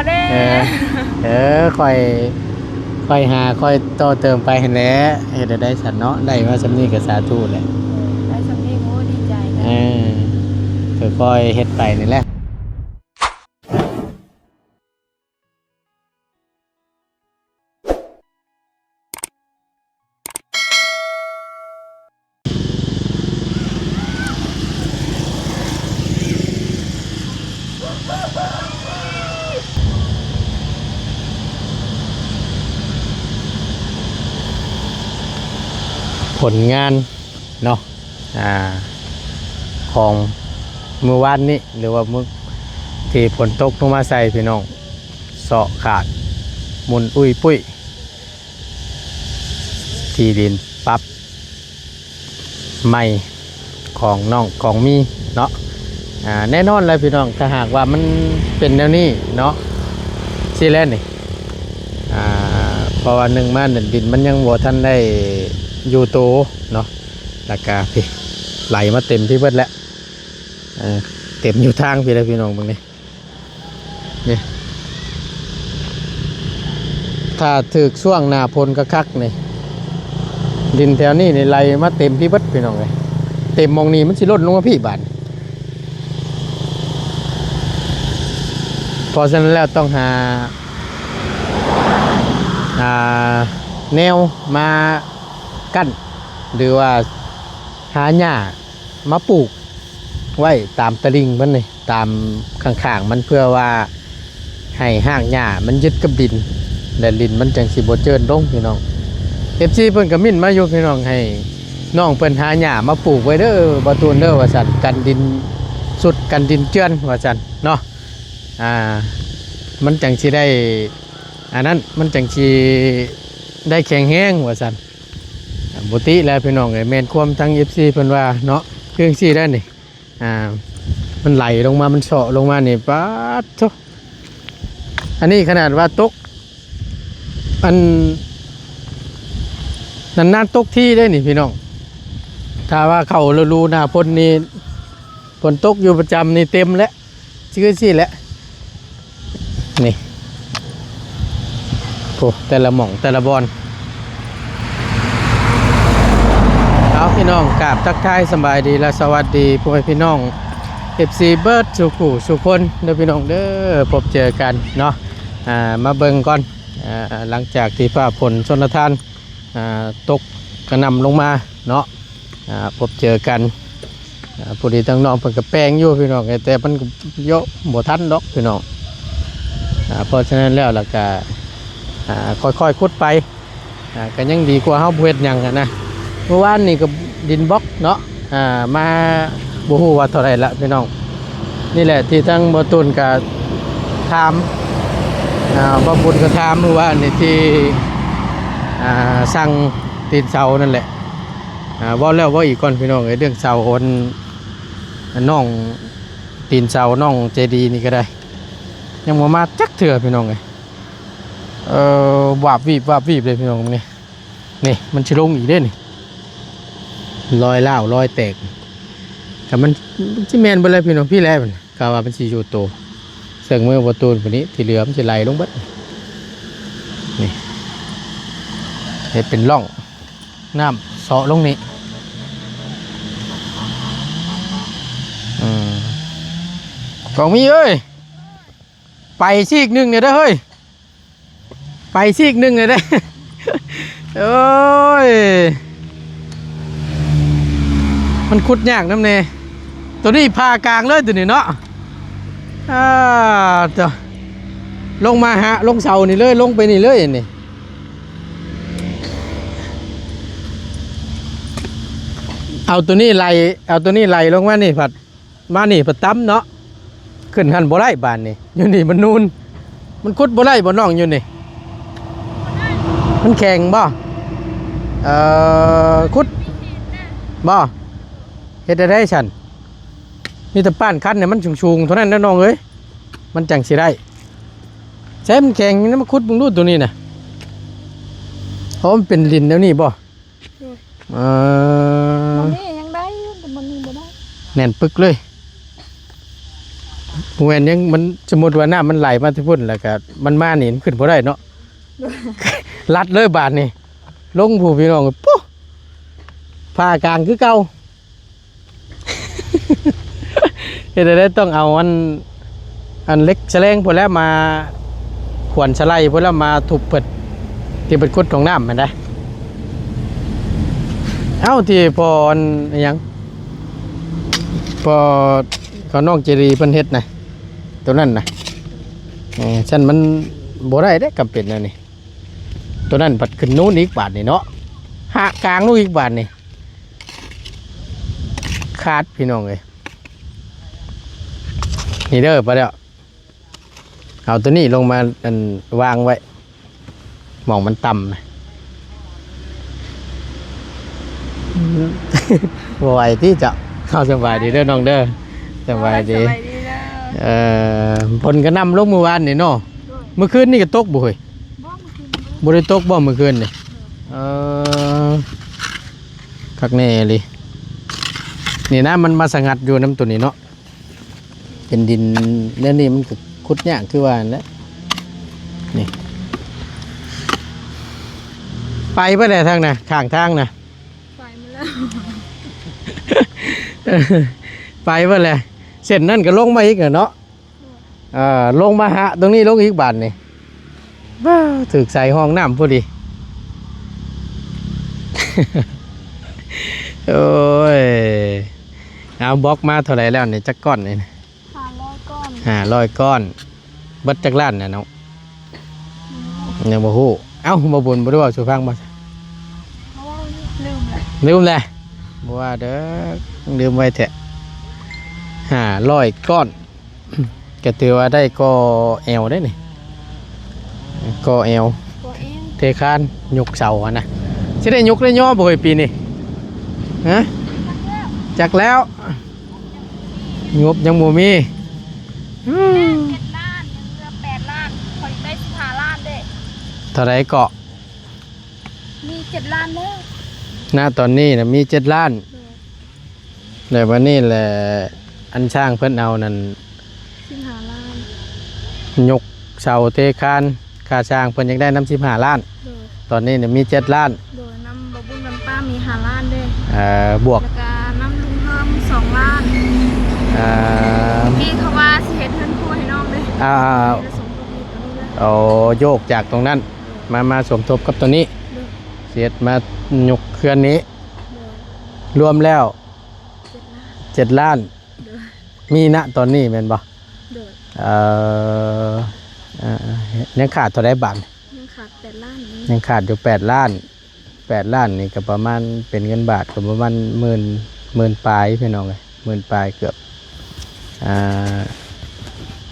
ເອີ ເອີ ຄ່ອຍ ຄ່ອຍຫາ ຄ່ອຍຕໍ່ເຕີມໄປຫັ້ນແຫຼະ. ເຮັດແນວໃດຊັ້ນເນາະ ໄດ້ມາສ່ຳນີ້ກໍສາທຸແຫຼະ. ໄດ້ສ່ຳນີ້ ໂອ້ ດີໃຈນະ. ເອີ ຄ່ອຍໆເຮັດໄປນີ້ແຫຼະ. ຜົນງານເນາະ ອ່າ ຂອງມື້ວານນີ້ ຫຼືວ່າມື້ທີ່ຝົນຕົກລົງມາໃສ່ພີ່ນ້ອງ ເຊາະຂາດ ໝຸ່ນອຸ້ຍປຸ້ຍ ທີ່ດິນປັບໃໝ່ຂອງນ້ອງກອງມີເນາະ. ອ່າ ແນ່ນອນແຫຼະພີ່ນ້ອງ ຖ້າຫາກວ່າມັນເປັນແນວນີ້ເນາະ ຊີ້ແຫຼະນີ້ ອ່າ ເພາະວ່າໜຶ່ງມານີ້ ດິນມັນຍັງບໍ່ທັນໄດ້ຢູ່ໂຕເນາະ ແລ້ວກະພີ້ ໄຫຼມາເຕັມພີ້ເບິດແຫຼະ. ເອີ ເຕັມຢູ່ທາງພີ້ແຫຼະພີ່ນ້ອງ ເບິ່ງນີ້ ນີ້ ຖ້າຖືກຊ່ວງໜ້າຝົນຄັກໆນີ້ ດິນແຖວນີ້ນີ້ໄຫຼມາເຕັມພີ້ເບິດພີ່ນ້ອງເອີຍ. ເຕັມໝ່ອງນີ້ມັນຊິລົ້ນລົງມາພີ້ບາດ. ເພາະສະນັ້ນແລ້ວຕ້ອງຫາ ອ່າ ແນວມາກັ້ນ ຫຼືວ່າຫາຫຍ້າ ມາປູກໄວ້ຕາມຕະລິ່ງມັນນີ້ ຕາມຂ້າງໆມັນ ເພື່ອວ່າໃຫ້ຮາກຫຍ້າມັນຍຶດກັບດິນ ແລະ ດິນມັນຈັ່ງຊິບໍ່ເຈີນລົງພີ່ນ້ອງ. ເອັຟຊີເພິ່ນກໍເມັ້ນມາຢູ່ພີ່ນ້ອງ ໃຫ້ນ້ອງເພິ່ນຫາຫຍ້າມາປູກໄວ້ເດີ ບໍ່ຕູນເດີ ວ່າຊັ້ນ ກັນດິນຊຸດ ກັນດິນເຈື່ອນ ວ່າຊັ້ນເນາະ. ອ່າ ມັນຈັ່ງຊິໄດ້ ອັນນັ້ນ ມັນຈັ່ງຊິໄດ້ແຂງແຮງ ວ່າຊັ້ນ. ບໍ່ຕິແລ້ວພີ່ນ້ອງເອີຍ ແມ່ນຄວາມທາງເອັຟຊີເພິ່ນວ່າເນາະ. ຄືຈັ່ງຊີ້ໄດ໋ນີ້ ອ່າ ມັນໄຫຼລົງມາ ມັນເຊາະລົງມານີ້ ປາດໂທ້ ອັນນີ້ຂະໜາດວ່າຕົກ ອັນ ນານໆຕົກທີໄດ໋ນີ້ພີ່ນ້ອງ. ຖ້າວ່າເຂົ້າລະດູໜ້າຝົນນີ້ ຝົນຕົກຢູ່ປະຈຳນີ້ເຕັມແຫຼະ ຄືຊີ້ແຫຼະ ນີ້ ໂອ້ ແຕ່ລະໝ່ອງແຕ່ລະບ່ອນ. ເອົາ ພີ່ນ້ອງ ກາບທັກທາຍສະບາຍດີ ແລະ ສະຫວັດດີພໍ່ແມ່ພີ່ນ້ອງ ເອັຟຊີ ເບິດສູ່ຜູ້ສູ່ຄົນເດີພີ່ນ້ອງເດີ. ພົບເຈີກັນເນາະ ອ່າ ມາເບິ່ງກ່ອນ ອ່າ ຫຼັງຈາກທີ່ຟ້າຝົນຊົນລະທານ ອ່າ ຕົກກະໜ່ຳລົງມາເນາະ ອ່າ ພົບເຈີກັນ. ອ່າ ພໍດີທາງນ້ອງເພິ່ນກໍແປງຢູ່ພີ່ນ້ອງ ແຕ່ມັນກໍເຍາະບໍ່ທັນດອກພີ່ນ້ອງ. ອ່າ ເພາະສະນັ້ນແລ້ວ ແລ້ວກໍ ອ່າ ຄ່ອຍໆຂຸດໄປ ອ່າ ກໍຍັງດີກວ່າເຮົາບໍ່ເຮັດຫຍັງຫັ້ນນະ. ເມື່ອວານນີ້ກໍດິນບລັອກເນາະ ອ່າ ມາບໍ່ຮູ້ວ່າເທົ່າໃດລະພີ່ນ້ອງ. ນີ້ແຫຼະທີ່ທາງບໍ່ຕູນກໍຖາມ ອ່າ ບໍ່ບຸນກໍຖາມເມື່ອວານນີ້ທີ່ ອ່າ ສັ່ງຕີນເສົານັ້ນແຫຼະ. ອ່າ ເວົ້າແລ້ວເວົ້າອີກກ່ອນພີ່ນ້ອງເອີຍ ເລື່ອງເສົາອັນ ອັນນ້ອງ ຕີນເສົານ້ອງໃຈດີນີ້ກໍໄດ້ ຍັງບໍ່ມາຈັກເທື່ອພີ່ນ້ອງເອີຍ. ເອີ ວາບວີບວາບວີບເລີຍພີ່ນ້ອງ ນີ້ ນີ້ມັນຊິລົງອີກເດ້ນີ້ ລອຍລ້າວລອຍແຕກ ກໍມັນ ມັນຊິແມ່ນເບິດແລ້ວພີ່ນ້ອງ. ພີ້ແຫຼະ ມັນ ກະວ່າມັນຊິຢູ່ໂຕ ເຊິ່ງມືບໍ່ຕູນຜູ້ນີ້ ທີ່ເຫຼືອມັນຊິໄຫຼລົງເບິດ ນີ້ ເຮັດເປັນຮ່ອງ ນ້ຳເຊາະລົງນີ້ ອືມ ກອງມີເອີຍ ໄປຊີກໜຶ່ງແດ່ເດີເຮີ້ຍ ໄປຊີກໜຶ່ງແດ່ເດີ. ໂອ້ຍ ມັນຂຸດຍາກນຳແດ່ ໂຕນີ້ຜ່າກາງເລີຍໂຕນີ້ເນາະ. ອ່າ ໂຕ ລົງມາຫາ ລົງເສົານີ້ເລີຍ ລົງໄປນີ້ເລີຍນີ້. ເອົາໂຕນີ້ໄຫຼ ເອົາໂຕນີ້ໄຫຼລົງມານີ້ ພັດມານີ້ ພັດຕ່ຳເນາະ ຂຶ້ນຫັ້ນບໍ່ໄດ້ບາດນີ້. ຢູ່ນີ້ມັນນູນ ມັນຂຸດບໍ່ໄດ້ບໍ່ນ້ອງ ຢູ່ນີ້ ມັນແຂງບໍ່? ເອີ ຂຸດບໍ່? ເຮັດແນວໃດຊັ້ນ? ມີແຕ່ປ້ານຄັນໃຫ້ມັນສູງໆເທົ່ານັ້ນເດີນ້ອງເອີຍ ມັນຈັ່ງຊິໄດ້. ໃຊ້ມັນແຂງ ມາຂຸດເບິ່ງດູໂຕນີ້ນະ. ເພາະມັນເປັນດິນແນວນີ້ບໍ່? ໂດຍ ເອີ ບໍ່ມີຫຍັງໄດ້ ແຕ່ບໍ່ມີບໍ່ໄດ້ ແໜ້ນປຶກເລີຍ. ບໍ່ແມ່ນຫຍັງ ມັນ ສົມມຸດວ່ານ້ຳມັນໄຫຼມາແຕ່ພຸ້ນ ແລ້ວກໍມັນມານີ້ ມັນຂຶ້ນບໍ່ໄດ້ເນາະ. ລັດເລີຍບາດນີ້ ລົງຜູ້ ພີ່ນ້ອງ ປຸ ຜ່າກາງຄືເກົ່າ. ເຮັດໃດຕ້ອງເອົາອັນ ອັນເຫຼັກສະແລງພຸ້ນແຫຼະມາ ຂວານສະໄລພຸ້ນແຫຼະມາທຸບເພິ່ນ ທີ່ເພິ່ນຂຸດຫ້ອງນ້ຳຫັ້ນນະ. ເອົ້າ ທີ່ພໍ່ອັນ ອີຫຍັງ ພໍ່ຂອງນ້ອງເຈຣີເພິ່ນເຮັດນະ ໂຕນັ້ນນະ. ເອີ ຊັ້ນມັນບໍ່ໄດ້ເດ້ ກຳເປັນແນວນີ້. ໂຕນັ້ນພັດຂຶ້ນນູນອີກບາດນີ້ເນາະ ຫາກາງລົງອີກບາດນີ້ ຂາດ ພີ່ນ້ອງເອີຍ. ນີ້ເດີ ໄປແລ້ວ ເອົາໂຕນີ້ລົງມາ ອັນ ວາງໄວ້ ໝ່ອງມັນຕ່ຳນະ. ບໍ່ໄຫວຕິເຈົ້າ. ເອົາ ສະບາຍດີເດີນ້ອງເດີ ສະບາຍດີ. ສະບາຍດີເດີ. ເອີ ຝົນກະນຳລົງມື້ວານນີ້ເນາະ. ໂດຍ. ມື້ຄືນນີ້ກະຕົກບໍ່ເຮີ້ຍ? ບໍ່ ມື້ຄືນບໍ່ໄດ້ຕົກບໍ່ມື້ຄືນນີ້? ເອີ ຄັກແນ່ອີ່ຫຼີ. ນີ້ນະ ມັນມາສະຫງັດຢູ່ນຳໂຕນີ້ເນາະ ເປັນດິນແນວນີ້ ມັນກະຂຸດຍາກຄືວ່າຫັ້ນແຫຼະ. ນີ້ ໄປເບິດແຫຼະທາງນະ ຂ້າງທາງນະ ໄປໝົດແລ້ວ ໄປເບິດແຫຼະ. ເສັ້ນນັ້ນກະລົງມາອີກແຫຼະເນາະ. ເອີ ລົງມາຫາຕົງນີ້ລົງອີກບາດນີ້. ວ້າ ຖືກໃສ່ຫ້ອງນ້ຳພໍດີ. ໂອ້ຍ ເອົາ ບລັອກມາເທົ່າໃດແລ້ວນີ້ ຈັກກ້ອນນີ້? ຫ້າຮ້ອຍກ້ອນ ຫ້າຮ້ອຍກ້ອນ. ເບິດຈັກລ້ານນະນ້ອງ? ອືມ ຍັງບໍ່ຮູ້. ເອົ້າ ບໍ່ບຸນບໍ່ໄດ້ເວົ້າສູ່ຟັງບໍ່? ເວົ້າ ລືມແລ້ວ ລືມແລ້ວ. ບໍ່ວ່າເດີ ລືມໄວແທ້. ຫ້າຮ້ອຍກ້ອນ ກະຖືວ່າໄດ້ກໍ່ແອວເດ້ນີ້ ກໍ່ແອວ ກໍ່ແອວ ເທຄານ ຍົກເສົາຫັ້ນນະ. ຊິໄດ້ຍົກໄດ້ຍໍບໍ່ເຮີ້ຍປີນີ້? ຮະ ຈັກແລ້ວ ງົບຍັງບໍ່ມີ. ອືມ ເຈັດລ້ານ ຍັງເຫຼືອແປດລ້ານ ຂ້ອຍໄດ້ສິບຫ້າລ້ານເດ້. ເທົ່າໃດເກາະ? ມີເຈັດລ້ານເດີ ນະຕອນນີ້ນະມີເຈັດລ້ານ. ໂດຍ. ແລ້ວບັດນີ້ແຫຼະ ອັນຊ່າງເພິ່ນເອົານັ້ນ ສິບຫ້າລ້ານ ຍົກເສົາເທຄານ ຄ່າຊ່າງເພິ່ນຢາກໄດ້ນຳສິບຫ້າລ້ານ. ໂດຍ. ຕອນນີ້ນະມີເຈັດລ້ານ. ໂດຍ. ນຳບໍ່ບຸນນຳປ້າມີຫ້າລ້ານເດ້. ເອີ ບວກ ແລ້ວກະນຳລຸງເພີ່ມສອງລ້ານ. ເອີ ເມື່ອກີ້ເຂົາວ່າຊິເຮັດເຮືອນຄົວໃຫ້ນ້ອງເດ້. ອ່າ ແລ້ວສົມທົບອີກໂຕນີ້ເລີຍ. ໂອ້ ໂຍກຈາກຕົງນັ້ນ ມາ ມາສົມທົບກັບໂຕນີ້. ໂດຍ. ຊິເຮັດມາຍົກເຮືອນນີ້. ໂດຍ. ລວມແລ້ວ ເຈັດລ້ານ ເຈັດລ້ານ. ໂດຍ. ມີນະຕອນນີ້ແມ່ນບໍ່? ໂດຍ. ເອີ ເອີ ຍັງຂາດເທົ່າໃດບາດ? ຍັງຂາດແປດລ້ານນີ້ ຍັງຂາດຢູ່ແປດລ້ານ. ແປດລ້ານນີ້ກະປະມານ ເປັນເງິນບາດກະປະມານໝື່ນ ໝື່ນປາຍ ພີ່ນ້ອງເອີຍ. ໝື່ນປາຍ ເກືອບ ອ່າ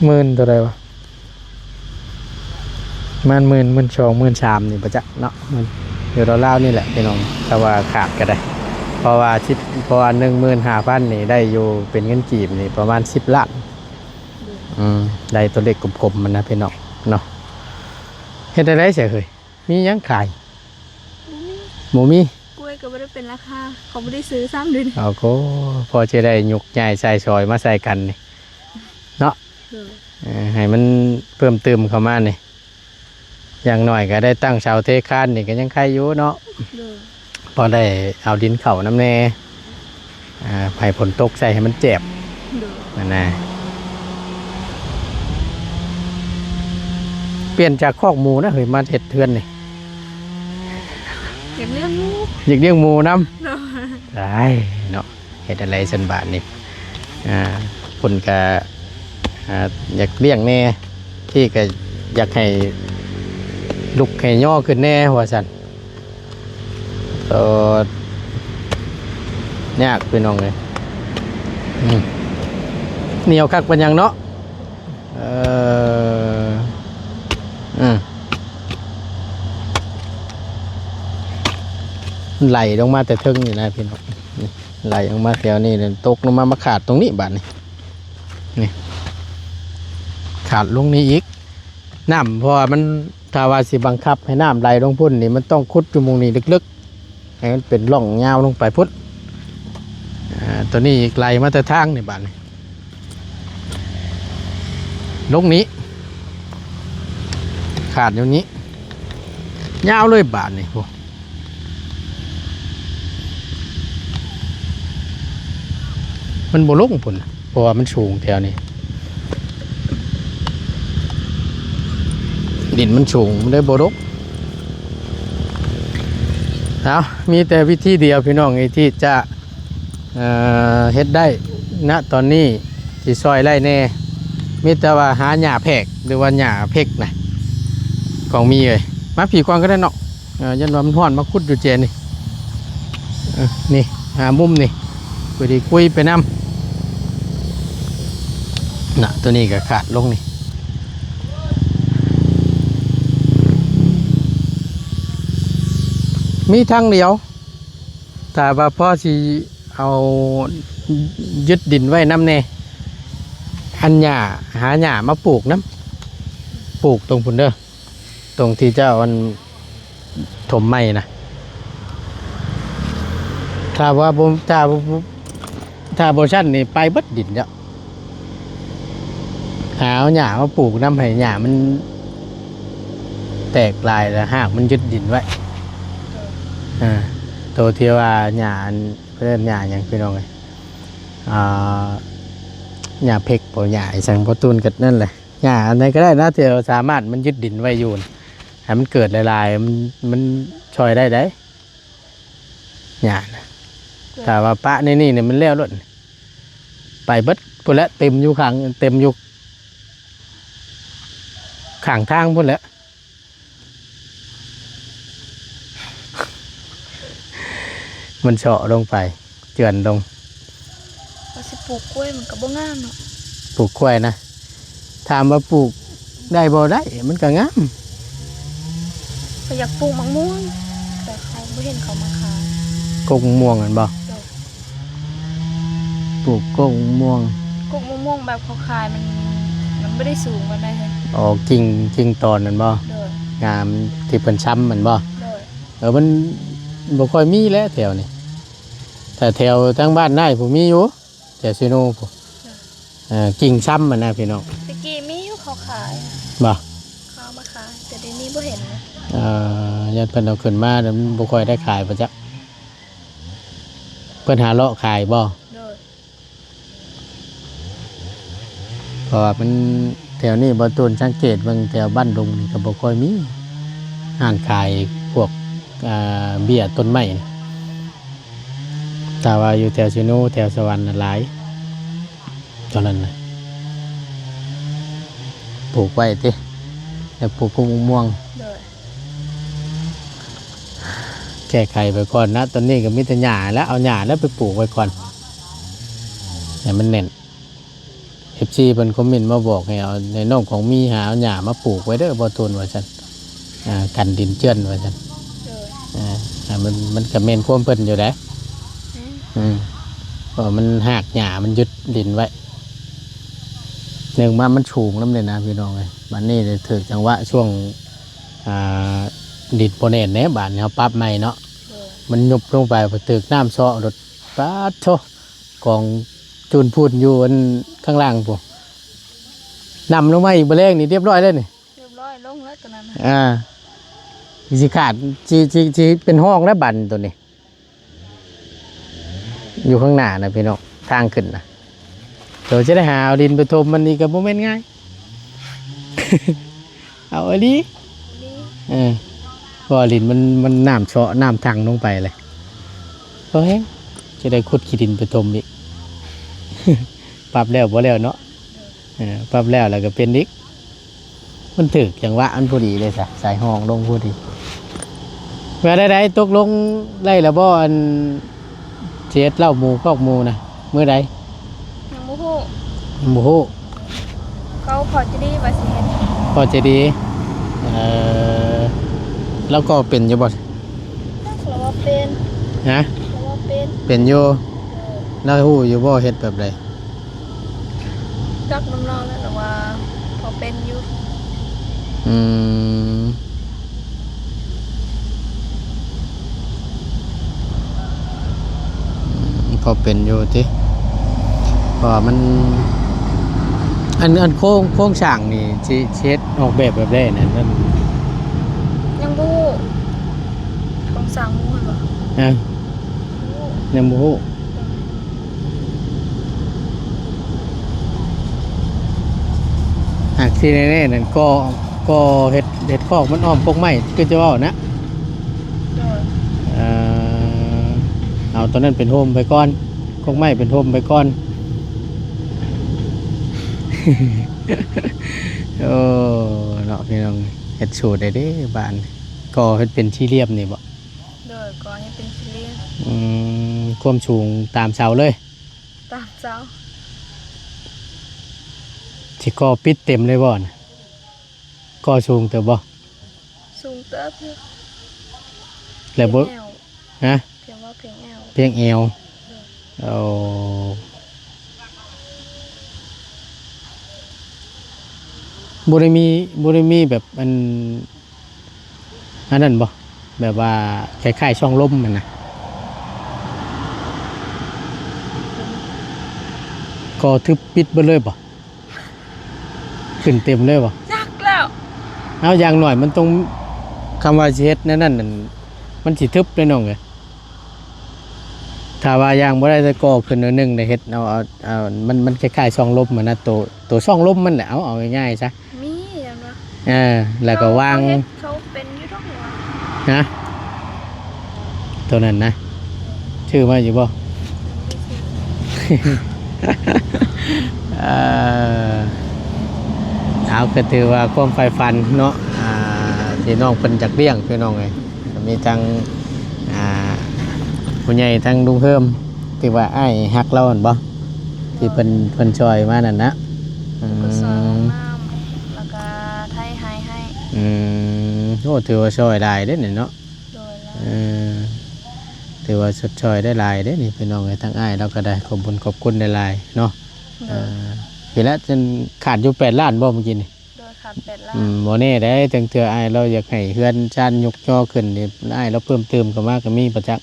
ໝື່ນເທົ່າໃດວະ ປະມານໝື່ນ ໝື່ນສອງ ໝື່ນສາມນີ້ບໍ່ຈັກເນາະ. ຢູ່ລາວໆນີ້ແຫຼະພີ່ນ້ອງ ຖ້າວ່າຂາດກະໄດ້ ເພາະວ່າສິບ ເພາະວ່າໜຶ່ງໝື່ນຫ້າພັນນີ້ໄດ້ຢູ່ ເປັນເງິນກີບນີ້ປະມານສິບລ້ານ. ອືມ ໄດ້ຕົວເລກກົມໆມັນນະພີ່ນ້ອງເນາະ. ເຮັດແນວໃດຊະເຮີ້ຍ? ມີຫຍັງຂາຍ? ບໍ່ມີ ບໍ່ມີ. ກ້ວຍກະບໍ່ໄດ້ເປັນລາຄາ ເຂົາບໍ່ໄດ້ຊື້ຊ້ຳເດ. ເອົາໂກ ພໍຈະໄດ້ຍົກຍ້າຍໃສ່ຊອຍມາໃສ່ກັນນີ້ເນາະ. ໂດຍ. ເອີ ໃຫ້ມັນເພີ່ມຕື່ມເຂົ້າມານີ້ ຢ່າງໜ້ອຍກະໄດ້ຕັ້ງເສົາເທຄານນີ້ກະຍັງໄຄຢູ່ເນາະ. ໂດຍ. ພໍໄດ້ເອົາດິນເຂົ້ານຳແດ່. ອ່າ ໃຫ້ຝົນຕົກໃສ່ໃຫ້ມັນແຈບ. ໂດຍ. ຫັ້ນນະ ປ່ຽນຈາກຄອກໝູນະເຮີ້ຍ ມາເຮັດເຮືອນນີ້. ຢາກລ້ຽງໝູ ຢາກລ້ຽງໝູນຳ. ໂດຍ. ຕາຍເນາະ ເຮັດຈັ່ງໃດຊັ້ນບາດນີ້. ອ່າ ເພິ່ນກະ ອ່າ ຢາກລ້ຽງແດ່ ທີ່ກະຢາກໃຫ້ລຸກໃຫ້ຍໍຂຶ້ນແດ່ວ່າຊັ້ນ. ເອີ ຍາກພີ່ນ້ອງເອີຍ. ອືມ ໜຽວຄັກປານຫຍັງເນາະ. ເອີ ອືມ ໄຫຼລົງມາແຕ່ເທິງນີ້ນະພີ່ນ້ອງ. ນີ້ ໄຫຼລົງມາແຖວນີ້ ຕົກລົງມາ ມາຂາດຕົງນີ້ບາດນີ້. ນີ້ ຂາດລົງນີ້ອີກ ນ້ຳ ເພາະວ່າມັນ ຖ້າວ່າຊິບັງຄັບໃຫ້ນ້ຳໄຫຼລົງພຸ້ນນີ້ ມັນຕ້ອງຂຸດຢູ່ໝ່ອງນີ້ເລິກໆ ໃຫ້ມັນເປັນຮ່ອງຍາວລົງໄປພຸ້ນ. ອ່າ ໂຕນີ້ອີກ ໄຫຼມາແຕ່ທາງນີ້ບາດນີ້. ລົງນີ້ ຂາດຢູ່ນີ້ ຍາວເລີຍບາດນີ້ ໂອ້ ມັນບໍ່ລົງພຸ້ນ ເພາະວ່າມັນສູງແຖວນີ້ ດິນມັນສູງ ມັນເລີຍບໍ່ລົງ. ເອົາ ມີແຕ່ວິທີດຽວ ພີ່ນ້ອງເອີຍ ທີ່ຈະ ເອີ ເຮັດໄດ້ນະຕອນນີ້ ຊິຊ່ອຍໄດ້ແດ່ ມີແຕ່ວ່າຫາຫຍ້າແພກ ຫຼືວ່າຫຍ້າເພັກນະ ຂອງມີເອີຍ ມາພີ້ກ່ອນກໍໄດ້ເນາະ. ເອີ ຢ້ານວ່າມັນຮ້ອນ ມາຂຸດຢູ່ແຈນີ້ ເອີ ນີ້ ຫາມຸມນີ້ ພໍດີຄຸຍໄປນຳນະ. ໂຕນີ້ກໍຂາດລົງນີ້ ມີທາງດຽວ ຖ້າວ່າພໍຊິເອົາຍຶດດິນໄວ້ນຳແດ່ ອັນຫຍ້າ ຫາຫຍ້າມາປູກນຳ ປູກຕົງພຸ້ນເດີ ຕົງທີ່ເຈົ້າອັນຖົມໃໝ່ນະ ຖ້າວ່າບໍ່ ຖ້າ ຖ້າບໍ່ຊັ້ນນີ້ໄປເບິດດິນເຈົ້າ. ຫາເອົາຫຍ້າມາປູກນຳ ໃຫ້ຫຍ້າມັນແຕກລາຍ ແລ້ວຮາກມັນຍຶດດິນໄວ້ ໂຕທີ່ວ່າຫຍ້າອັນ ເພິ່ນເອີ້ນຫຍ້າຫຍັງ ພີ່ນ້ອງເອີຍ ອ່າ ຫຍ້າເພັກບໍ່ ຫຍ້າອີ່ຫຍັງ ບໍ່ຕູນກໍນັ້ນແຫຼະ ຫຍ້າອັນໃດກໍໄດ້ນະ ທີ່ສາມາດມັນຍຶດດິນໄວ້ຢູ່ ໃຫ້ມັນເກີດຫຼາຍໆ ມັນ ມັນຊ່ອຍໄດ້ໃດ ຫຍ້ານະ ຖ້າວ່າປະໃນນີ້ນີ້ ມັນແລ້ວໂລດ ໄປເບິດພຸ້ນແຫຼະ ເຕັມຢູ່ຂ້າງ ເຕັມຢູ່ຂ້າງທາງພຸ້ນແຫຼະ ມັນເຊາະລົງໄປ ເຈື່ອນລົງ ວ່າຊິປູກກ້ວຍມັນກໍບໍ່ງາມເນາະ ປູກກ້ວຍນະ ຖາມວ່າປູກໄດ້ບໍ່? ໄດ້ ມັນກໍງາມ ຂ້ອຍຢາກປູກໝາກມ່ວງ ແຕ່ເຂົາບໍ່ເຫັນເຂົາມາຂາຍ ກົກໝາກມ່ວງຫັ້ນບໍ່? ໂດຍ ປູກກົກໝາກມ່ວງ ກົກໝາກມ່ວງແບບເຂົາຂາຍມັນ ມັນບໍ່ໄດ້ສູງປານໃດເຮີ້ຍ ອໍ ກິ່ງ ກິ່ງຕອນນັ້ນບໍ່? ໂດຍ ງາມ ທີ່ເພິ່ນຊຳຫັ້ນບໍ່? ໂດຍ ເອີ ມັນບໍ່ຄ່ອຍມີແຫຼະແຖວນີ້ ແຕ່ແຖວທາງບ້ານນາຍຜູ້ມີຢູ່ ແຖວເຊໂນຜູ້ ເອີ ກິ່ງຊຳຫັ້ນນະພີ່ນ້ອງ ແຕ່ກີ້ມີຢູ່ເຂົາຂາຍ ບໍ່? ເຂົາເອົາມາຂາຍ ແຕ່ດຽວນີ້ບໍ່ເຫັນແລ້ວ ເອີ ຢ້ານເພິ່ນເອົາຂຶ້ນມາແລ້ວມັນບໍ່ຄ່ອຍໄດ້ຂາຍບໍ່ຈັກ ເພິ່ນຫາເລາະຂາຍບໍ່? ໂດຍ ເພາະວ່າມັນ ແຖວນີ້ບໍ່ຕູນສັງເກດເບິ່ງແຖວບ້ານດົງນີ້ກໍບໍ່ຄ່ອຍມີຮ້ານຂາຍພວກ ອ່າ ເບ້ຍຕົ້ນໄມ້ນີ້ ຖ້າວ່າຢູ່ແຖວເຊໂນ ແຖວສະຫວັນນະຫຼາຍ ຕອນນັ້ນນະ ປູກໄວ້ຕິ ແລ້ວປູກກົກໝາກມ່ວງ ໂດຍ ແກ້ໄຂໄປກ່ອນນະ ຕອນນີ້ກໍມີແຕ່ຫຍ້າແລ້ວ ເອົາຫຍ້າແລ້ວໄປປູກໄວ້ກ່ອນ ໃຫ້ມັນແໜ້ນ ເອັຟຊີ ເພິ່ນຄອມເມັນມາບອກໃຫ້ເອົາ ໃຫ້ນ້ອງຂອງມີຫາເອົາຫຍ້າມາປູກໄວ້ເດີ ບໍ່ໂຕນ ວ່າຊັ້ນ ອ່າ ກັນດິນເຈື່ອນ ວ່າຊັ້ນ ໂດຍ ອ່າ ມັນ ມັນກໍແມ່ນຄວາມເພິ່ນຢູ່ເດ້ ອືມ ອືມ ເພາະວ່າມັນຮາກຫຍ້າມັນຍຶດດິນໄວ້ ໜຶ່ງມາມັນສູງນຳເດ້ນະ ພີ່ນ້ອງເອີຍ ບາດນີ້ຖືກຈັງຫວະຊ່ວງ ອ່າ ດິນບໍ່ແໜ້ນແດ່ ບາດນີ້ເຮົາປັບໃໝ່ເນາະ ໂດຍ ມັນຍຸບລົງໄປ ຖືກນ້ຳເຊາະໂລດ ປາດໂທ້ ກອງຈູນພູນຢູ່ອັນຂ້າງລ່າງພຸ້ນ ນຳລົງມາອີກ ມື້ແລງນີ້ຮຽບຮ້ອຍແລ້ວນີ້ ຮຽບຮ້ອຍ ລົງແລ້ວຕົວນັ້ນນະ ອ່າ ຊິຂາດ ຊິ ຊິ ຊິເປັນຮ່ອງແລ້ວບັດນີ້ ຕົວນີ້ ຢູ່ຂ້າງໜ້ານະພີ່ນ້ອງ ທາງຂຶ້ນນະ ໂຕຈະໄດ້ຫາເອົາດິນໄປຖົມມັນນີ້ກໍບໍ່ແມ່ນງ່າຍ ເອົາອີ່ຫຼີ ເອີ ເພາະວ່າດິນມັນ ມັນນ້ຳເຊາະ ນ້ຳທັ່ງລົງໄປເລີຍ ພໍແຮງ ຈະໄດ້ຂຸດຂີ້ດິນໄປຖົມອີກ ປັບແລ້ວບໍ່ແລ້ວເນາະ ເອີ ປັບແລ້ວ ແລ້ວກໍເປັນອີກ ມັນຖືກຈັງຫວະ ມັນພໍດີເດ້ຊະ ສາຍຮ່ອງລົງພໍດີ ວ່າໃດໆ ຕົກລົງໄດ້ແລ້ວບໍ່ ອັນ ຊິເຮັດເລົ້າໝູຄອກໝູນະ ມື້ໃດ? ຍັງບໍ່ຮູ້ ຍັງບໍ່ຮູ້ ເຂົາພໍຈະດີວ່າຊິເຮັດ ພໍຈະດີ ເອີ ລາວກໍເປັນຢູ່ບໍ່? ຈັກລາວວ່າເປັນ ຮະ? ລາວວ່າເປັນ ເປັນຢູ່ ເອີ ລາວຮູ້ຢູ່ບໍ່ເຮັດແບບໃດ? ຈັກນຳລາວແລ້ວ ລາວວ່າພໍເປັນຢູ່ ອືມ ພໍເປັນຢູ່ຕິ ເພາະວ່າມັນ ອັນ ອັນໂຄງ ໂຄງສ້າງນີ້ຊິ ຊິເຮັດອອກແບບແບບໃດນັ້ນ? ຍັງບໍ່ຮູ້ ໂຄງສ້າງໝູ່ຫັ້ນບໍ່? ຮະ? ຍັງບໍ່ຮູ້. ຫາກທີ່ແນ່ໆນັ້ນ ກໍ ກໍເຮັດ ເຮັດຄອກມັນອ້ອມກົກໄມ້ ຄືຈະເວົ້ານະ. ໂດຍ. ເອີ ເອົາໂຕນັ້ນເປັນໂຮມໄປກ່ອນ ກົກໄມ້ເປັນໂຮມໄປກ່ອນ. ໂອ້ ເນາະ ພີ່ນ້ອງ ເຮັດສູດໄດ້ເດ້ບ້ານ. ກໍເຮັດເປັນສີ່ຫຼ່ຽມນີ້ບໍ? ໂດຍ ກໍເຮັດເປັນສີ່ຫຼ່ຽມ. ອືມ ຄວາມສູງຕາມເສົາເລີຍ? ຕາມເສົາ. ຊິກໍ່ປິດເຕັມເລີຍບໍນະ? ກໍ່ສູງເຕີບບໍ? ສູງເຕີບຢູ່. ແລ້ວບໍ່ ພຽງແອວ. ຮະ? ພຽງວ່າພຽງແອວ. ພຽງແອວ. ໂດຍ. ໂອ້ ບໍ່ໄດ້ມີ ບໍ່ໄດ້ມີແບບ ອັນ ອັນນັ້ນບໍ່? ແບບວ່າຄ້າຍໆຊ່ອງລົມຫັ້ນນະ ກໍທຶບປິດເບິດເລີຍບໍ່? ຂຶ້ນເຕັມເລີຍບໍ່? ຈັກແລ້ວ. ເອົາ ຢ່າງໜ້ອຍມັນຕ້ອງ ຄຳວ່າຊິເຮັດແນວນັ້ນ ມັນຊິທຶບເດ້ນ້ອງເອີຍ. ຖ້າວ່າຍ່າງບໍ່ໄດ້ ແຕ່ກໍ່ຂຶ້ນໜ້ອຍໜຶ່ງ ໄດ້ເຮັດເອົາ ເອົາ ເອົາ ມັນ ມັນຄ້າຍໆຊ່ອງລົມຫັ້ນນະ ໂຕ ໂຕຊ່ອງລົມມັນແຫຼະ ເອົາ ເອົາງ່າຍໆຊະ. ມີຫຍັງວະ? ເອີ ແລ້ວກໍວາງ ເຂົາເຮັດ ເຂົາເປັນຢູ່ດອກຫວາ? ຮະ? ໂຕນັ້ນນະ ຊື້ມາຢູ່ບໍ່? ເອີ ເອົາ ກໍຖືວ່າຄວາມໃຝ່ຝັນເນາະ ອ່າ ທີ່ນ້ອງເພິ່ນຢາກລ້ຽງ ພີ່ນ້ອງເອີຍ. ກໍມີທັງ ອ່າ ຜູ້ໃຫຍ່ ທັງລຸງເຮີມ ທີ່ວ່າອ້າຍຮັກລາວຫັ້ນບໍ່? ທີ່ເພິ່ນ ເພິ່ນຊ່ອຍມານັ້ນນະ. ອືມ ກໍຊ່ອຍອອກນ້ຳ ແລ້ວກໍໄຖໄຮ່ໃຫ້. ອືມ ໂອ້ ຖືວ່າຊ່ອຍຫຼາຍເດ້ນີ້ເນາະ. ໂດຍ. ເອີ ຖືວ່າຊົດຊ່ອຍໄດ້ຫຼາຍເດ້ນີ້ ພີ່ນ້ອງເອີຍ. ທາງອ້າຍລາວກໍໄດ້ ຂອບບຸນຂອບຄຸນຫຼາຍໆເນາະ. ໂດຍ. ເອີ ພີ້ລະ ຈົນຂາດຢູ່ແປດລ້ານບໍ່ມື້ກີ້ນີ້? ໂດຍ ຂາດແປດລ້ານ. ອືມ ບໍ່ແນ່ເດ້ ຈັ່ງເທື່ອອ້າຍລາວຢາກໃຫ້ເຮືອນຊານຍົກຍໍຂຶ້ນນີ້ ອ້າຍລາວເພີ່ມເຕີມເຂົ້າມາກໍມີປະຈັກ.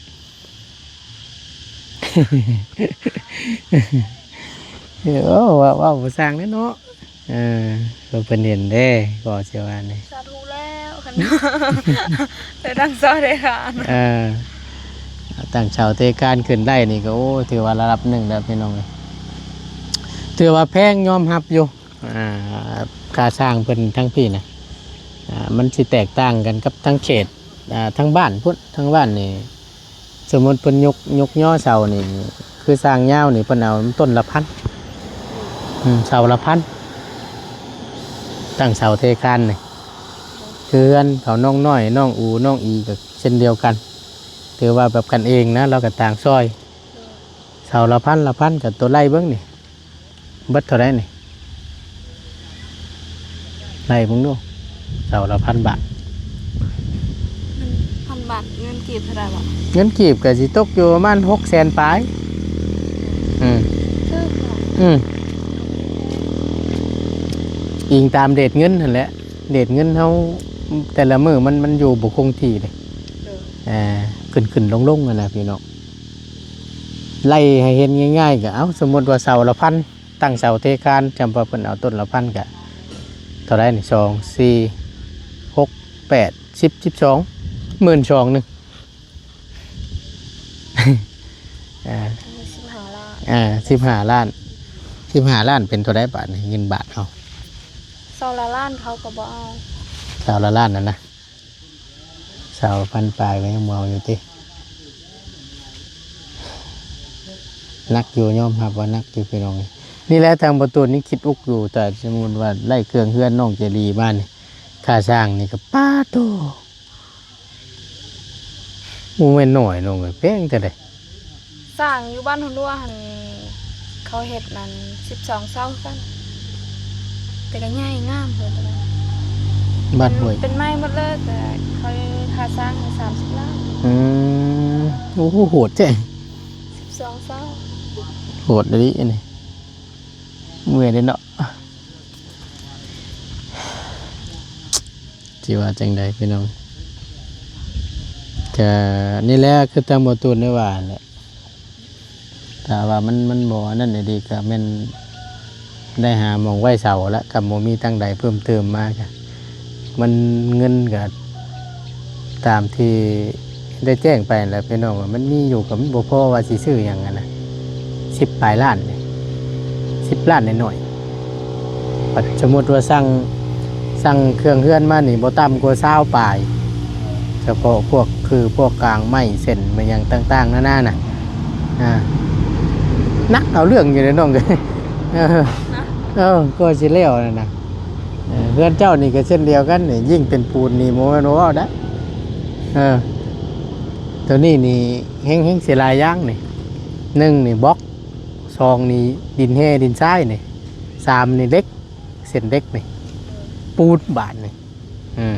ເອີ ເວົ້າ ເວົ້າບໍ່ຊ່າງເດ້ເນາະ. ເອີ ເພິ່ນເຫັນເດ້ ກໍຊິວ່ານີ້. ສາທຸແລ້ວ ຄັນໄດ້ຕັ້ງເສົາໄດ້ຄານ. ເອີ ຕັ້ງເສົາເທຄານຂຶ້ນໄດ້ນີ້ກໍ ໂອ້ ຖືວ່າລະດັບໜຶ່ງແລ້ວ ພີ່ນ້ອງເອີຍ. ຖືວ່າແພງ ຍອມຮັບຢູ່. ອ່າ ຄ່າສ້າງເພິ່ນທາງພີ້ນະ ອ່າ ມັນຊິແຕກຕ່າງກັນກັບທາງເຂດ ອ່າ ທາງບ້ານພຸ້ນ. ທາງບ້ານນີ້ ສົມມຸດເພິ່ນຍົກ ຍົກຍໍເສົານີ້ ຄືສ້າງຍາວນີ້ ເພິ່ນເອົາຕົ້ນລະພັນ ອືມ ເສົາລະພັນ ຕັ້ງເສົາເທຄານນີ້. ຄືເຮືອນເຂົານ້ອງນ້ອຍ ນ້ອງອູ ນ້ອງອີ ກໍເຊັ່ນດຽວກັນ ຖືວ່າແບບກັນເອງນະ ລາວກໍຕ່າງຊ່ອຍ. ເສົາລະພັນ ລະພັນ ກໍຕົວໄລ່ເບິ່ງນີ້ ເບິດເທົ່າໃດນີ້? ໄລ່ເບິ່ງດູ ເສົາລະພັນບາດ. ພັນບາດ ເງິນກີບເທົ່າໃດບໍ? ເງິນກີບກໍຊິຕົກຢູ່ປະມານຫົກແສນປາຍ. ອືມ ຖືກເນາະ. ອືມ ອີງຕາມເຣດເງິນຫັ້ນແຫຼະ ເຣດເງິນເຮົາແຕ່ລະມື້ມັນ ມັນຢູ່ບໍ່ຄົງທີ່ເດ້. ໂດຍ. ເອີ ຂຶ້ນໆລົງໆຫັ້ນນະ ພີ່ນ້ອງ. ໄລ່ໃຫ້ເຫັນງ່າຍໆ ກໍເອົາ ສົມມຸດວ່າເສົາລະພັນ ຕັ້ງເສົາເທຄານ ຈຳວ່າເພິ່ນເອົາຕົ້ນລະພັນ ກໍເທົ່າໃດນີ້? ສອງ ສີ່ ຫົກ ແປດ ສິບ ສິບສອງ ໝື່ນສອງ ໜຶ່ງ ອ່າ ສິບຫ້າລ້ານ ອ່າ ສິບຫ້າລ້ານ ສິບຫ້າລ້ານ ເປັນເທົ່າໃດບາດນີ້ ເງິນບາດເຮົາ? ຊາວລະລ້ານເຂົາກໍບໍ່ເອົາ. ຊາວລະລ້ານນັ້ນນະ? ຊາວພັນປາຍກໍຍັງບໍ່ເອົາຢູ່ຕິ. ໜັກຢູ່ ຍອມຮັບວ່າໜັກຢູ່ ພີ່ນ້ອງເອີຍ. ນີ້ແຫຼະ ທາງບໍ່ຕູນນີ້ຄິດອຸກຢູ່ ຖ້າສົມມຸດວ່າໄດ້ເຄື່ອງເຮືອນນ້ອງເຈລີມານີ້ ຄ່າສ້າງນີ້ກໍ ປາໂທ້ ບໍ່ແມ່ນໜ້ອຍນ້ອງເອີຍ ແພງແທ້ໃດ. ສ້າງຢູ່ບ້ານຫົວນົວຫັ້ນ ເຂົາເຮັດນັ້ນ ສິບສອງເສົາຄືກັນ ແຕ່ກໍໃຫຍ່ງາມເພິ່ນຕອນນັ້ນ. ບ້ານຫ້ວຍ ເປັນໄມ້ໝົດເລີຍ ແຕ່ເຂົາຄ່າສ້າງໃຫ້ສາມສິບລ້ານ. ອືມ ໂອ້ໂຫ ໂຫດແທ້. ສິບສອງເສົາ ໂຫດອີ່ຫຼີອັນນີ້. ເມື່ອຍເດ້ເນາະ. ຊິວ່າຈັ່ງໃດພີ່ນ້ອງ? ກະນີ້ແຫຼະ ຄືທາງບໍ່ຕູນໄດ້ວ່າແຫຼະ ຖ້າວ່າມັນ ມັນບໍ່ອັນນັ້ນອີ່ຫຼີ ກະແມ່ນ ໄດ້ຫາໝ່ອງໄວ້ເຊົາແລ້ວ ກໍບໍ່ມີທາງໃດເພີ່ມເຕີມມາ ກໍມັນເງິນກໍຕາມທີ່ໄດ້ແຈ້ງໄປແຫຼະພີ່ນ້ອງ ມັນມີຢູ່ກໍມັນບໍ່ພໍວ່າຊິຊື້ຫຍັງຫັ້ນນະ ສິບປາຍລ້ານ ສິບລ້ານໜ້ອຍໆ ບັດສົມມຸດວ່າສັ່ງ ສັ່ງເຄື່ອງເຮືອນມານີ້ບໍ່ຕ່ຳກວ່າຊາວປາຍ ສະເພາະພວກຄືພວກກາງໄມ້ເສັ້ນມາຫຍັງຕ່າງໆນານານະ ອ່າ ໜັກເອົາເລື່ອງຢູ່ເດ້ນ້ອງເອີຍ ເອີ ເອີ ກໍຊິແລ້ວນັ້ນນະ ເອີ ເຮືອນເຈົ້ານີ້ກໍເຊັ່ນດຽວກັນນີ້ ຍິ່ງເປັນປູນນີ້ບໍ່ແມ່ນວ່າເວົ້າໄດ້ ເອີ ໂຕນີ້ນີ້ແຮງ ແຮງເສຍຫຼາຍຢ່າງນີ້ ໜຶ່ງນີ້ບລັອກ ສອງນີ້ດິນແຮ່ດິນຊາຍນີ້ ສາມນີ້ເຫຼັກ ເສັ້ນເຫຼັກນີ້ ເອີ ປູນບາດນີ້ ອືມ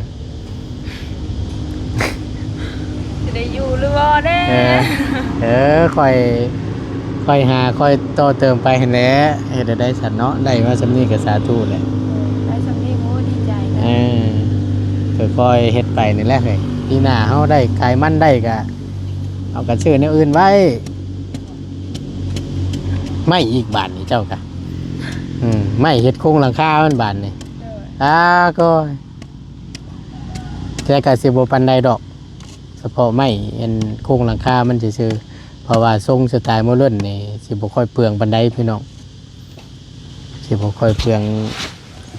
ຊິໄດ້ຢູ່ຫຼືບໍ່ເດ້ ເອີ ເອີ ຄ່ອຍ ຄ່ອຍຫາ ຄ່ອຍຕໍ່ເຕີມໄປຫັ້ນແຫຼະ ເຮັດແນວໃດຊັ້ນເນາະ ໄດ້ມາສ່ຳນີ້ກໍສາທຸແຫຼະ ໄດ້ສ່ຳນີ້ ໂອ້ ດີໃຈ ເອີ ຄ່ອຍໆເຮັດໄປນີ້ແຫຼະເຮີ້ຍ ປີໜ້າເຮົາໄດ້ຂາຍມັນໄດ້ກໍ ເຮົາກໍຊື້ແນວອື່ນໄວ້ ໄມ້ອີກບາດນີ້ເຈົ້າກະ ອືມ ໄມ້ເຮັດໂຄງຫຼັງຄາມັນບາດນີ້ ໂດຍ ອ່າ ກໍ ແຕ່ກໍຊິບໍ່ປານໃດດອກ ສະເພາະໄມ້ອັນໂຄງຫຼັງຄາມັນຊື່ໆ ເພາະວ່າຊົງສະໄຕໂມເດີນນີ້ຊິບໍ່ຄ່ອຍເປືອງປານໃດພີ່ນ້ອງ ຊິບໍ່ຄ່ອຍເປືອງ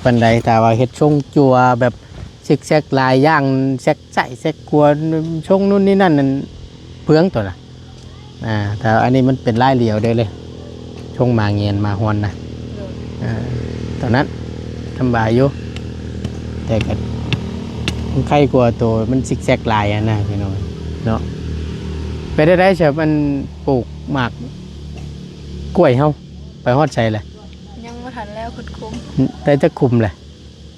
ປານໃດ ຖ້າວ່າເຮັດຊົງຈັ່ວແບບຊິກແຊັກຫຼາຍຢ່າງ ແຊັກຊ້າຍແຊັກຂວາ ຊົງນູ້ນນີ້ນັ້ນນັ້ນ ເປືອງໂຕນະ ອ່າ ແຕ່ອັນນີ້ມັນເປັນລາຍຫຼຽວເດ້ເລີຍ ຊົງໝາແງນໝາຮອນນະ ໂດຍ ອ່າ ຕອນນັ້ນສຳບາຍຢູ່ ແຕ່ກໍມັນໄຄກວ່າໂຕມັນຊິກແຊັກຫຼາຍຫັ້ນນະພີ່ນ້ອງເນາະ ເປັນໄດ້ໄດ໋ ແບບມັນປູກໝາກກ້ວຍເຮົາ ໄປຮອດໃສແລ້ວ? ຍັງບໍ່ທັນແລ້ວຂຸດຂຸມ ໄດ້ຈັກຂຸມແລ້ວ?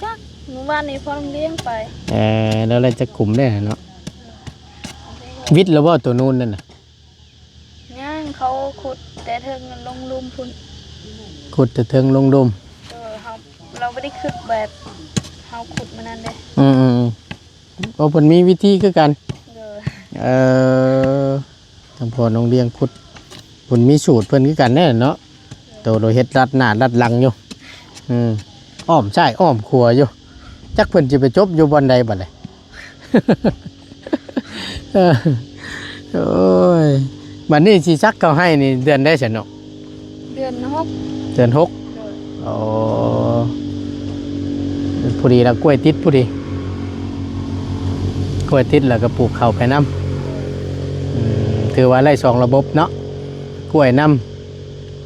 ຈັກ ມື້ວານນີ້ພໍ່ນ້ອງລ້ຽງໄປ ເອີ ແລ້ວໄດ້ຈັກຂຸມແລ້ວເນາະ? ວິດແລ້ວບໍ່ໂຕນູນນັ້ນນະ? ຍັງ ເຂົາຂຸດແຕ່ເທິງລົງລຸ່ມພຸ້ນ ຂຸດແຕ່ເທິງລົງລຸ່ມ ເອີ ເຮົາ ລາວບໍ່ໄດ້ຂຸດແບບເຮົາຂຸດມື້ນັ້ນເດ້ ອືມໆ ໂອ້ ເພິ່ນມີວິທີຄືກັນ ໂດຍ ເອີ ທາງພໍ່ນ້ອງລ້ຽງຂຸດ ເພິ່ນມີສູດເພິ່ນຄືກັນແດ່ເນາະ ໂຕໂລເຮັດລັດໜ້າລັດຫຼັງຢູ່ ອືມ ອ້ອມຊ້າຍອ້ອມຂວາຢູ່ ຈັກເພິ່ນຊິໄປຈົບຢູ່ບ່ອນໃດບັດນີ້ ເອີ ໂອ້ຍ ບັດນີ້ຊິສັກເຂົ້າໄຮ່ນີ້ເດືອນໃດຊັ້ນເນາະ? ເດືອນຫົກ ເດືອນຫົກ ໂດຍ ອໍ ພໍດີລະ ກ້ວຍຕິດພໍດີ ກ້ວຍຕິດແລ້ວກໍປູກເຂົ້າໄປນຳ ອືມ ຖືວ່າໄດ້ສອງລະບົບເນາະ ກ້ວຍນຳ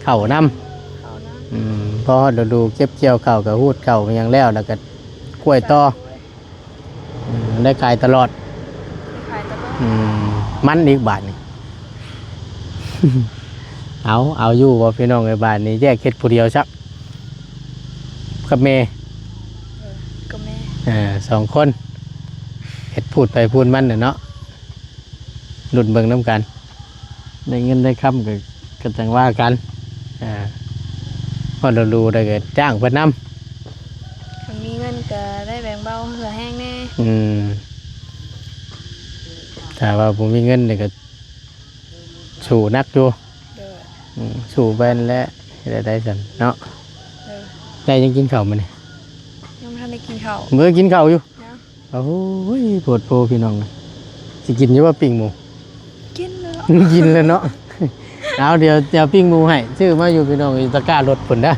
ເຂົ້ານຳ ເຂົ້ານຳ ອືມ ພໍຮອດລະດູເກັບກ່ຽວເຂົ້າກໍຮູດເຂົ້າຫຍັງແລ້ວ ແລ້ວກໍກ້ວຍຕໍ່ ອືມ ໄດ້ຂາຍຕະຫຼອດ ໄດ້ຂາຍຕະຫຼອດ ອືມ ມັນອີກບາດນີ້ ເອົາ ເອົາຢູ່ບໍ່ພີ່ນ້ອງເອີຍ ບາດນີ້ແຍກເຮັດຜູ້ດຽວຊະ ກັບແມ່ ເອີ ກັບແມ່ ເອີ ສອງຄົນ ເຮັດພູດໃຜພູດມັນແຫຼະເນາະ ລຸ້ນເບິ່ງນຳກັນ ໄດ້ເງິນໄດ້ຄຳກໍ ກໍຈັ່ງວ່າກັນ ອ່າ ພໍລະລູໄດ້ກໍຈ້າງເພິ່ນນຳ ຄັນມີເງິນກໍໄດ້ແບ່ງເບົາເຫື່ອແຮງແດ່ ອືມ ຖ້າວ່າບໍ່ມີເງິນນີ້ກໍສູ້ໜັກຢູ່ ໂດຍ ອືມ ສູ້ໄປຫັ້ນແຫຼະ ເຮັດແນວໃດຊັ້ນເນາະ ໂດຍ ໄດ້ຍັງກິນເຂົ້າມື້ນີ້? ຍັງບໍ່ທັນໄດ້ກິນເຂົ້າ ມື້ກິນເຂົ້າຢູ່ ຍັງ ໂອ້ຍ ໂພດໂພພີ່ນ້ອງ ຊິກິນຢູ່ບໍ່ປີ້ງໝູ? ກິນແລ້ວ ກິນແລ້ວເນາະ ເອົາ ດຽວຈະປີ້ງໝູໃຫ້ ຊື້ມາຢູ່ພີ່ນ້ອງ ຢູ່ຕະກ້າລົດພຸ້ນເດີ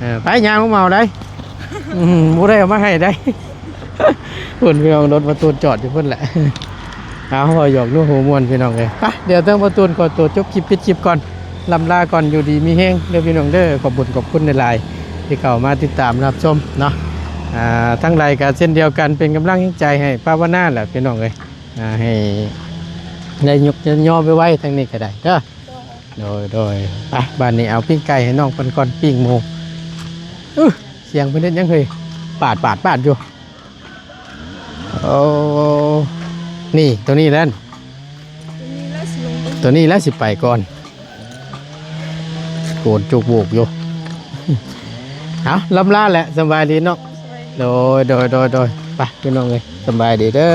ເອີ ໄປຍ່າງມາເອົາໄດ໋ ອືມ ບໍ່ໄດ້ເອົາມາໃຫ້ໄດ໋ ພຸ້ນພີ່ນ້ອງ ລົດປະຕູນຈອດຢູ່ພຸ້ນແຫຼະ ເອົາ ເວົ້າຫຍອກນົວຫົວມ່ວນພີ່ນ້ອງເອີຍ ໄປ ດຽວທາງປະຕູນຂໍຕົວຈົບຄລິບ ປິດຄລິບກ່ອນ ລ່ຳລາກ່ອນ ຢູ່ດີມີແຮງເດີພີ່ນ້ອງເດີ ຂອບບຸນຂອບຄຸນຫຼາຍໆ ທີ່ເຂົ້າມາຕິດຕາມຮັບຊົມເນາະ ອ່າ ທາງໃດກໍເຊັ່ນດຽວກັນ ເປັນກຳລັງແຮງໃຈໃຫ້ ພາວະນາແຫຼະພີ່ນ້ອງເອີຍ ອ່າ ໃຫ້ໄດ້ຍົກໄດ້ຍໍໄວໆ ທາງນີ້ກໍໄດ້ເດີ ໂດຍ ໂດຍ ໂດຍ ໄປ ບາດນີ້ເອົາປີ້ງໄກ່ໃຫ້ນ້ອງເພິ່ນກ່ອນ ປີ້ງໝູ ອື ສຽງເພິ່ນເຮັດຫຍັງເຮີ້ຍ ປາດໆໆຢູ່ ໂອ້ ນີ້ ໂຕນີ້ແຫຼະ ໂຕນີ້ແຫຼະຊິໄປກ່ອນ ໂກນຈຸກໂບກຢູ່ ເອົາ ລ່ຳລາແຫຼະ ສະບາຍດີເນາະ ໂດຍ ໂດຍ ໂດຍ ໂດຍ ໄປ ພີ່ນ້ອງເອີຍ ສະບາຍດີເດີ.